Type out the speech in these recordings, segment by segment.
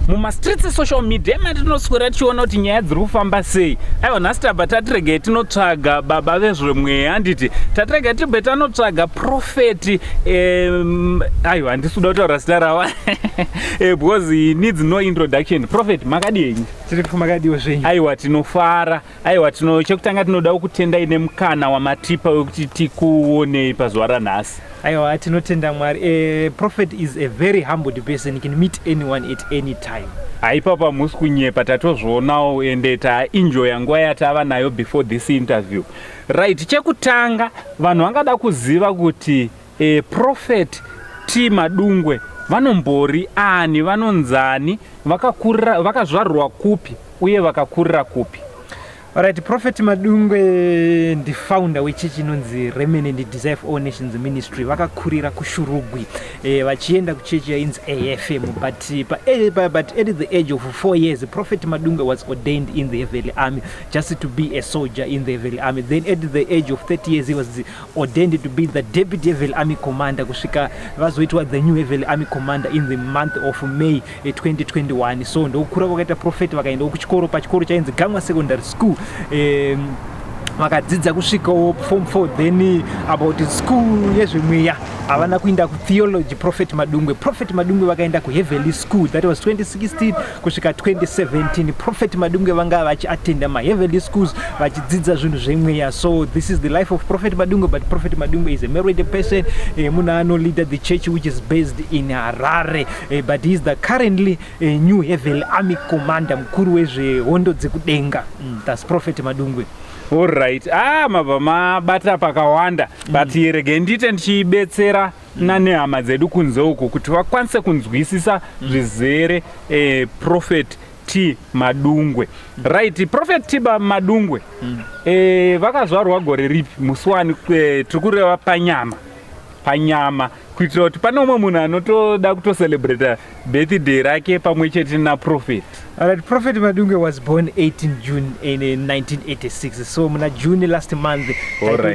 Mumastreets esocial media ematinoswera tichiona kuti nyaya dziri kufamba sei. Aiwa, nhasi tabva tatiregei tinotsvaga baba vezvemweya, handiti? Tatirega tibve tanotsvaga Prophet. Aiwa, handisi kuda kutaura zita rava because he needs no introduction. Prophet, makadi henyu? Tiri makadiwo zvenyu? Aiwa, tinofara. Aiwa, tino chekutanga tinoda kukutendai nemukana wamatipa wekuti tikuonei pazuva ranhasi. Aiwa, tinotenda Mwari. Prophet is a very humbled person. You can meet anyone at any time. Haipapa musi kunyepa, tatozvionawo ende taenjoya nguva yatava nayo before this interview. Right, chekutanga vanhu vangada kuziva kuti Prophet T Madungwe vanombori ani, vanonzani, vakakurira, vakazvarwa kupi uye vakakurira kupi? Alright, Prophet Madungwe ndifounder wechechi inonzi Remnant Desire for All Nations Ministry. Vakakurira kuShurugwi, vachienda kuchechi yainzi AFM, but, but at the age of 4 years, Prophet Madungwe was ordained in the Heavenly Army, just to be a soldier in the Heavenly Army. Then at the age of 30 years, he was ordained to be the deputy Heavenly Army commander, kusvika vazoitwa the new Heavenly Army commander in the month of May 2021. So ndokukura kwakaita Prophet. Vakaendawo kuchikoro, pachikoro chainzi Gamwa Secondary School. Vakadzidza kusvikawo form 4. Then about school yezvemweya, havana kuenda kutheology Prophet Madungwe. Prophet Madungwe vakaenda kuheavenly school, that was 2016 kusvika 2017. Prophet Madungwe vanga vachiatenda maheavenly schools, vachidzidza zvinhu zvemweya. So this is the life of Prophet Madungwe. But Prophet Madungwe is a married person, munhu anoleader the church which is based in Harare, but he is the currently new Heavenly Army commander, mukuru wezvehondo dzekudenga. That's Prophet Madungwe. Alright, ah, mabva mabata pakawanda, but regai ndiite ndichibetsera nanehama dzedu kunze uku kuti vakwanise kunzwisisa zvizere Prophet T Madungwe. Right, Prophet T Madungwe vakazvarwa gore ripi, musi wani? Tiri kureva panyama, kuitira kuti pane umwe munhu anotoda kutocelebrata birthday rake pamwe chete naprophet. Alright, Prophet Madungwe was born 18 June in 1986. So muna June last month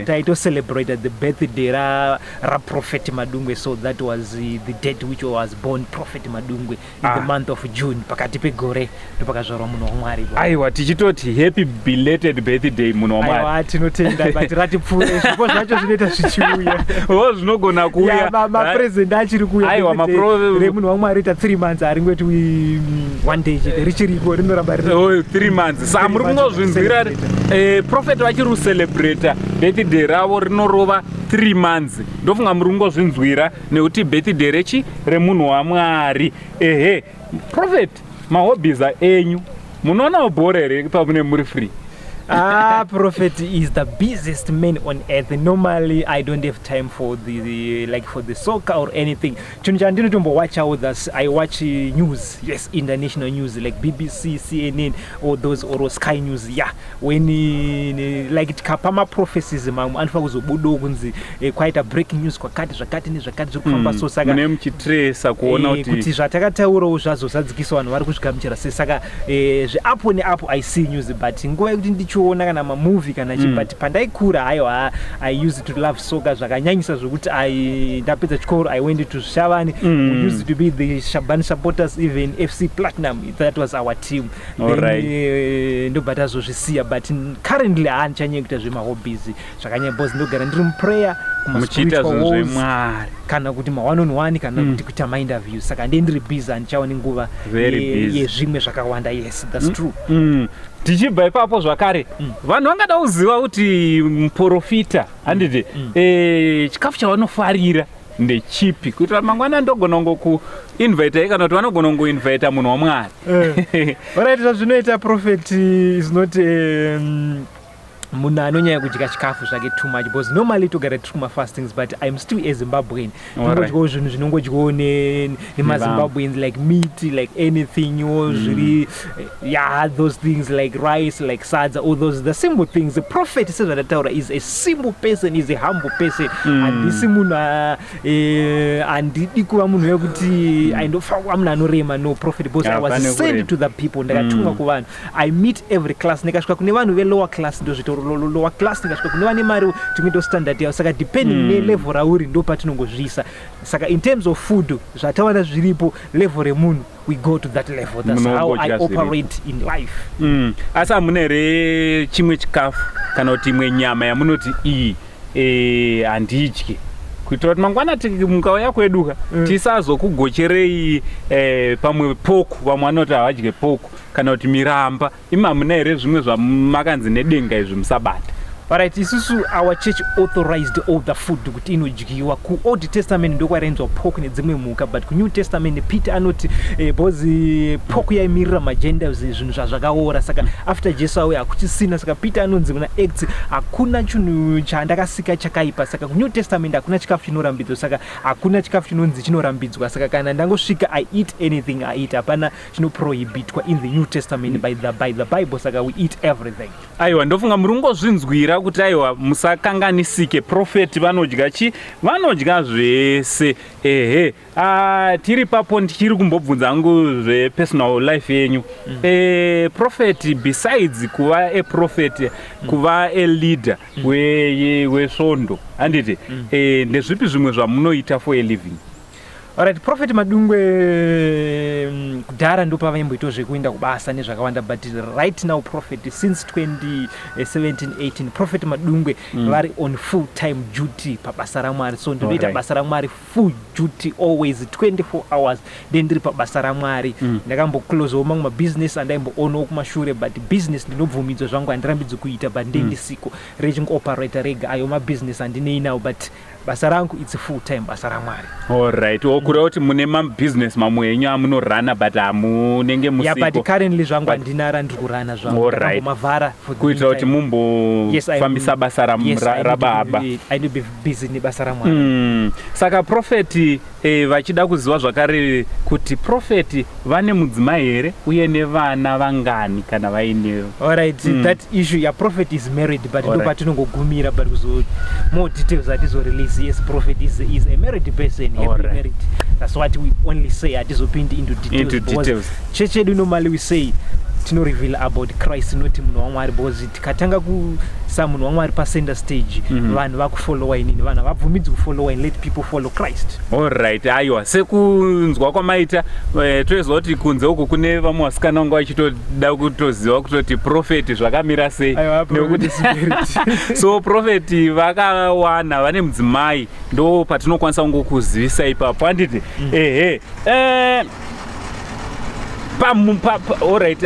taito celebrated the birthday ra Prophet Madungwe. So that was the date which was born Prophet Madungwe, in the month of June, pakati pegore, ndopakazvarwa munhu waMwari. Aiwa, tichitoti happy belated birthday, munhu waMwari. Aiwa, tinotenda, but ratipfuure. Zvipo zvacho zvinoita zvichiuya. O, zvinogona kuuya. Mapresent achiri kuuya. Aiwa, Remunhu waMwari ita 3 months, haringoti one day chete, richiriko, rinoramba riri. Oh, 3 months. Saka muri kungozvinzwira, prophet vachiri kucelebrata birthday ravo rinorova 3 months. Ndofunga muri kungozvinzwira nekuti birthday rechi remunhu waMwari. Ehe, prophet, mahobbies enyu, munoonawo bhora here pamune muri free? Ah, Prophet is the busiest man on earth. Normally, I don't have time for the like for the soccer or anything. Chinhu chandinotombowachawo, that's I watch news, yes, international news like BBC, CNN, or those, or Sky News. Yeah, when like tikapa maprophecies mamwe anofanira kuzobudawo kunzi kwaita breaking news kwakati, zvakati nezvakati zviri kufamba. So saka mune muchitresa kuona kuti zvatakataurawo zvazozadzikiswa, vanhu vari kuzvigamuchira sei. Saka zveapo neapo I see news, but nguva yekuti ndichiona kana mamovie kana chi but pandaikura, haiwa, I used to love soccer zvakanyanyisa, zvokuti ndapedza chikoro, I went to Shabani. We used to be the Shabani supporters, even FC Platinum, that was our team. Then ndobva tazozvisiya, but currently handichanyanya kuita zvemahobbies zvakanyanya because ndogara ndiri muprayer, muchiita kuma-spiritual zvinhu wars, zvemwari. Kana kuti ma one on one, kana kuti kuita mainterview. Saka ndee ndiri busy, handichaoni nguva Very busy. Yezvimwe zvakawanda. Yes, that's true. Tichibva ipapo zvakare, vanhu vangada kuziva kuti muprofita, handiti, chikafu chavanofarira ndechipi, kuitira mangwana ndogona kungokuinvitai, kana kuti vanogona kungoinvita munhu waMwari? Alright, zvazvinoita, Prophet is not munhu anonyanya kudya chikafu zvake too much, because normally togara tiri kumafastings, but I'm still a Zimbabwean. Tingodyawo zvinhu zvinongodyawo nemaZimbabweans, like meat, like anything wo zviri, yeah, those things like rice, like sadza, all those, the simple things. The prophet, sezvandataura, is a simple person, is a humble person. Handisi munhu handidi kuva munhu wekuti aindofanira kuva munhu anorema. No, prophet, because I was Hapane sent kurema. to the people, ndakatumwa kuvanhu. I meet every class. Ndikasvika kune vanhu velower class, ndozvitaura. lower class. Tikasvika kune vane mari, tinoitawo standard yavo. Saka depending nelevel rauri, ndo patinongozviisa. Saka in terms of food, zvatawana zviripo, level remunhu, we go to that level. That's how I Munongodya zviripo. operate in life. Asi hamuna here chimwe chikafu kana kuti imwe nyama yamunoti iyi handidyi, kuitira kuti mangwana mukauya kweduka tisazokugocherei pamwe pork? Vamwe vanoti havadye pork kana kuti miramba. Imi hamuna here zvimwe zvamakanzi nedenga izvi musabata? Alright, isusu our church authorized all the food kuti inodyiwa. KuOld Testament ndokwarainzwa pork nedzimwe mhuka, but kuNew Testament Peter anoti because pork yaimirira maGentiles, zvinhu zvazvakaora. Saka after Jesu auya, hakuchisina. Saka Peter anonzi muna Acts, "Hakuna chinhu chandakasika chakaipa." Saka kuNew Testament hakuna chikafu chinorambidzwa. Saka hakuna chikafu chinonzi chinorambidzwa. Saka kana ndangosvika, I eat anything I eat. Hapana chinoprohibitwa in the New Testament by the Bible. Saka we eat everything. Aiwa, ndofunga muri kungozvinzwira kuti aiwa, musakanganisike, prophet vanodya chi? Vanodya zvese. Ehe. Ah, tiri papo, ndichiri kumbobvunza hangu zvepersonal life yenyu. Prophet, besides kuva a prophet, kuva a leader wesvondo, handiti, ndezvipi zvimwe zvamunoita for a living? Alright, Prophet Madungwe kudhara ndo pavaimboitawo zvekuenda kubasa nezvakawanda, but right now prophet, since 2017 18, Prophet Madungwe vari on full time duty pabasa raMwari. So ndinoita basa raMwari full duty, always 24 hours then ndiri pabasa raMwari. Ndakamboclosewo mamwe mabusiness andaimboonawo kumashure, but business ndinobvumidzwa zvangu, handirambidzi kuita, but ndendisiko rechingooperator rega. Ayo mabusiness handinei nawo, but basa rangu, it's full time basa raMwari. Alright, okureva kuti mune mabusiness mamwe enyu amunorana, but hamunenge Yeah, but musiko. currently zvangu handina randiri kurana zvangu. Ndakambomavhara. Kuitira kuti mumbofambisa basa rababa. I need to be busy nebasa raMwari. Saka prophet, vachida kuziva zvakare kuti prophet vane mudzimai here, uye nevana vangani kana vaine? Alright, that issue ya prophet is married, but ndo patinongogumira, but kuzo more details hatizorelease. Yes, prophet is a married person, happily married. That's what we only say. Hatizopindi into details, Into because details. Church yedu, normally we say tinoreveal about Christ, not munhu waMwari, because tikatanga kusa munhu waMwari pacenter stage, vanhu vakufollowa inini. Vanhu havabvumidzi kufollowa ini. Let people follow Christ. Alright, aiwa, sekunzwa kwamaita, toziva kuti kunze uku kune vamwe vasikana vanga vachitoda kutoziva kutoti prophet zvakamira sei. Aiwa, nekuti prophet is married. So prophet vakawana, vane mudzimai, ndo patinokwanisa kungokuzivisa ipapo, handiti? Ehe. Alright,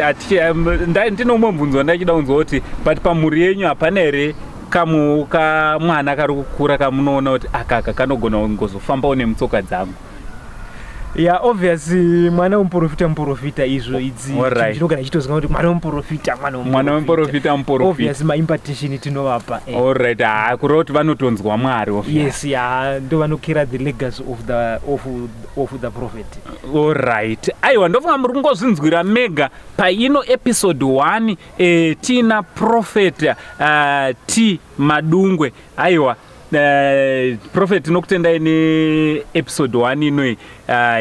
ndine umwe mubvunzo wandachida kunzwa kuti, but pamhuri yenyu hapana here kamwana kari kukura kamunoona kuti akaka kanogona kungozofambawo nemutsoka dzangu? Yeah, obviously mwana wemuprofita muprofita. Izvo idzi chinogara chitoziva kuti mwana wemuprofita, mwana. Mwana wemuprofita muprofita. Obviously maimpartation tinovapa. Alright, ha, kureva kuti vanotonzwa Mwari, obvious. Yes, yeah, ndo vanokera the legacy of the prophet. Alright, aiwa, ndofunga muri kungozvinzwira mega paino episode 1, tina Prophet T Madungwe. Aiwa, prophet, tinokutendai neepisode 1 inoi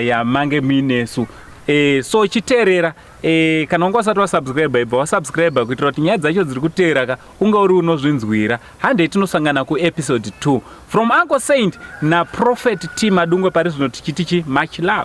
yamange muinesu. So chiteerera, kana wanga usati wasubscribe, ibva wasubscribe kuitira kuti nyaya dzacho dziri kuteera ka unga uri unozvinzwira. Handei, tinosangana kuepisode 2. From Uncle Saint naProphet T Madungwe, pari zvino tichitichi much love.